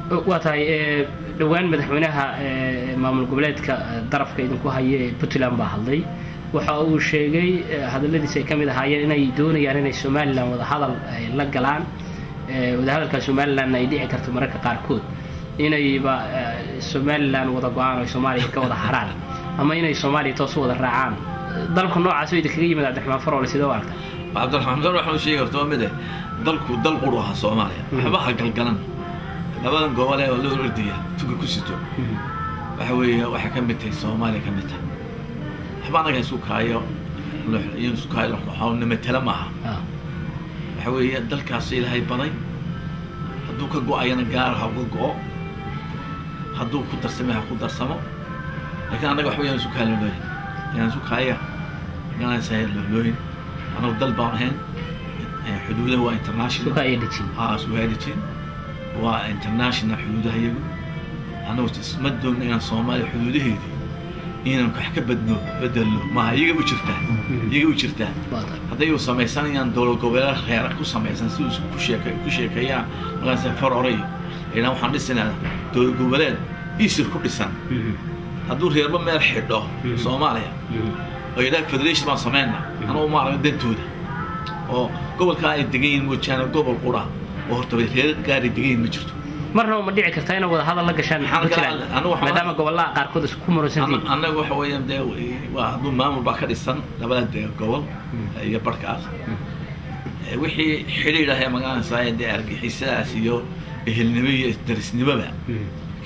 Waa tahay. Dhowaan madaxweynaha maamul goboleedka darafka idinku haya ee Puntland baa hadlay. Waxa uu sheegay, hadalladiisa ay ka mid ahaayeen, inay doonayaan inay Somaliland wadahadal la galaan, wadahadalka Somalilandna ay dhici karto mararka qaarkood inayba Somaliland wada go-aan oo Soomaaliya ka wada haraan ama inay Soomaaliya toos u wada raacaan. Dalku noocaas oo idinkaga yimid, Cabdiraxmaan Faroole, sidee u aragta? Cabdiraxmaan Faroole waxaan u sheegi karta waa mid eh, dalku dal quru ahaa Soomaaliya. Waxba ha galgalan labadan gobol ee loo ordaya tuga ku sito. Waxa weeye waxay ka mid tahay Soomaaliya, ka mid tahay. Waxba anaga isku kaayo iyo isku kaayo waxaa matala maaha. Waxa weeye dalkaas Ilaahay baday, hadduu ka go-ayana gaar ha uga go-o, hadduu ku darsamay ha ku darsamo, laakiin annaga waxba yaan isu kaaya looyin, yaan isu kaaya ganaysa looyin. Anagu dal baan ahayn, xuduudaha waa international. Isku kaaya dhejin. Ha isku kaaya dhejin, waa international xuduudaha iyagu. Anagu ma doonno inaan Soomaaliya xuduudaheedii inaan wax ka badno bedelno maaha. Iyaga u jirtaa, iyaga u jirtaa. Hadday u samaysanayaan dowlad goboleed reera ku samaysan si ku sheeke ku sheekeeyaan markaas Faroore iyo ilaa waxaan dhisinaa dowlad goboleed isir ku dhisan, hadduu reerba meel xidho Soomaaliya oo yidhaha federation baan sameynaa, anugu ma arag dantooda oo gobolkaa ay degan yihiin moojaane gobol qura oo horta reer gaari degan yihiin ma jirto. Marnaba ma dhici kartaa inaad wada hadal la gashaan Puntland, maadaama gobollaha qaarkood isku muransantihiin? Annaga waxa weeyaan dee waa hadduu maamul baa ka dhisan labada dee gobol iyo barhkaas, wixii xidhiidh ah ee magaranaysaa dee argixisadaas iyo ehelnimo iyo darisnimoba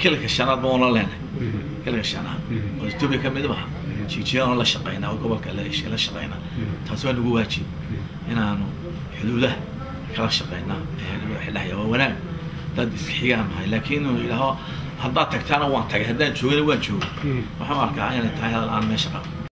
kilka shanaad ba oona leenahay, kilka shanaad oo Etoobiya ka mid maha, Jigjigaan la shaqeynaa oo gobolka la shaqeynaa. Taasi waa nagu waajib inaanu xuduudaha kala shaqeynaa xidhahaya, waa wanaag, dad iska xigaan nahay. Laakiin inuu yidhaaho haddaad tagtaana waan tagay, haddaan joogana waan joogay, waxaan arkaa inay tahay hadal aan meesha qabo.